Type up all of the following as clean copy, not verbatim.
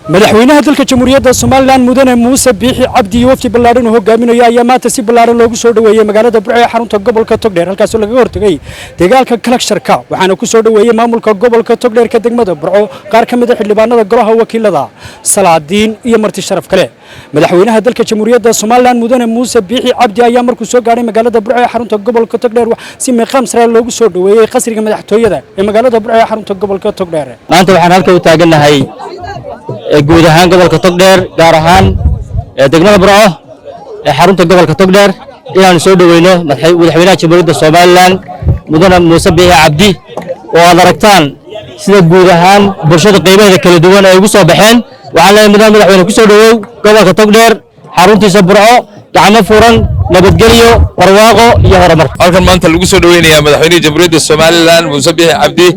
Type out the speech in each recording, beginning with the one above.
Madaxweynaha dalka Jamhuuriyadda Somaliland, Mudane Muuse Biixi Cabdi, iyo wafdi ballaadhan uu hogaaminayo ayaa maanta si ballaadhan loogu soo dhoweeyey magaalada Burco ee xarunta gobolka Togdheer, halkaasoo lagaga hortegay dagaalka kalaagsharka. Waxaana ku soo dhoweeyey maamulka gobolka Togdheerka degmada Burco, qaar ka mid a xildhibaanada golaha wakiilada, salaadiin iyo marti sharaf kale. Madaxweynaha dalka Jamhuuriyadda Somaliland, Mudane Muuse Biixi Cabdi, ayaa markuu soo gaadhay magaalada Burco ee xarunta gobolka Togdheer si meeqaam sare loogu soo dhoweeyey qasriga madaxtooyada ee magaalada Burco ee xarunta gobolka Togdheer. Maanta waxaan halka u taagannahay guud ahaan gobolka Togdheer, gaar ahaan degmada Burco ee xarunta gobolka Togdheer, inaanu soo dhoweyno madaxweynaha Jamhuuriyadda Somaliland, Mudane Muuse Biixi Cabdi, oo aad aragtaan sida guud ahaan bulshada qaybaheeda kala duwan ay ugu soo baxeen. Waxaan leeyahay, mudane madaxweyne, ku soo dhowow gobolka Togdheer, xaruntiisa Burco, gacmo furan, nabadgelyo, barwaaqo iyo horumar. Halkan maanta lagu soo dhoweynayaa madaxweynihii Jamhuuriyadda Somaliland, Muuse Biixi Cabdi,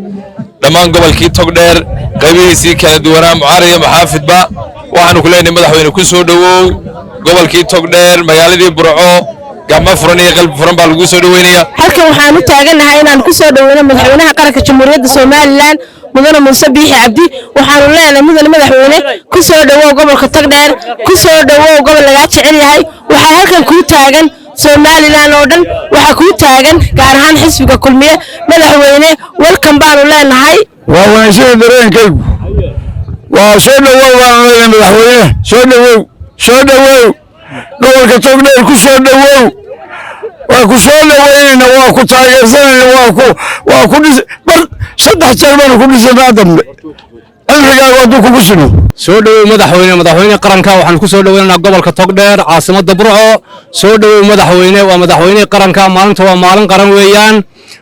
dhammaan gobolkii Togdheer qaybihiisii kala duwanaa, mucaarad iyo maxaafidba. Waxaanu ku leenahay, madaxweyne, ku soo dhowow gobolkii Togdheer, magaaladii Burco. Gacmo furan iyo qalbi furan baa lagu soo dhoweynaya. Halkan waxaan u taagannahay inaan ku soo dhoweyno madaxweynaha qaranka Jamhuuriyadda Somaliland, Mudane Muuse Biixi Cabdi. Waxaanu leenahay, mudane madaxweyne, ku soo dhowow gobolka Togdheer, ku soo dhowow gobol lagaa jecel yahay. Waxaa halkan kuu taagan Somaliland oo dhan, waxaa kuu taagan gaar ahaan xisbiga Kulmiye. Madaxweyne, welcome baanu leenahay. Waa wanaagsan dareenkaygu, waa soo dhowow baanu leenahay madaxweyne. Soo dhowow, soo dhowow, gobolka Togdheer ku soo dhowow. Waa ku soo dhoweynayna, waa ku taageersanayna, waa ku dhis bar 3 jeer baanu ku dhisanaa dambe cimrigaagu hadduu kugu simo. Soo dhowow madaxweyne, madaxweyne qaranka. Waxaan ku soo dhoweynaynaa gobolka Togdheer, caasimadda Burco. Soo dhowow madaxweyne, waa madaxweyne qaranka. Maalinta waa maalin qaran weeyaan.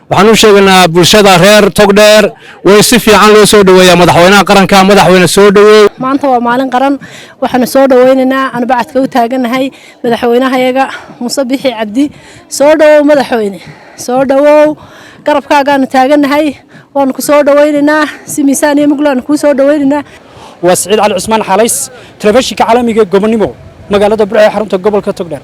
Waxaan u sheegaynaa bulshada reer Togdheer way si fiican loo soo dhoweeyaa madaxweynaha qaranka. Madaxweyne, soo dhoweey. Maanta waa maalin qaran. Waxaanu soo dhoweynaynaa, aanu bacadka u taagannahay, madaxweynahayaga Muuse Bixi Cabdi. Soo dhowow madaxweyne, soo dhowow. Garabkaagaanu taagannahay, waanu ku soo dhoweynaynaa si miisaan iyo muglaanu kuu soo dhoweynaynaa. Waa Siciid Cali Cusmaan Xalays, telefishinka caalamiga ee Gobonimo, magaalada Burco ee xarunta gobolka Togdheer.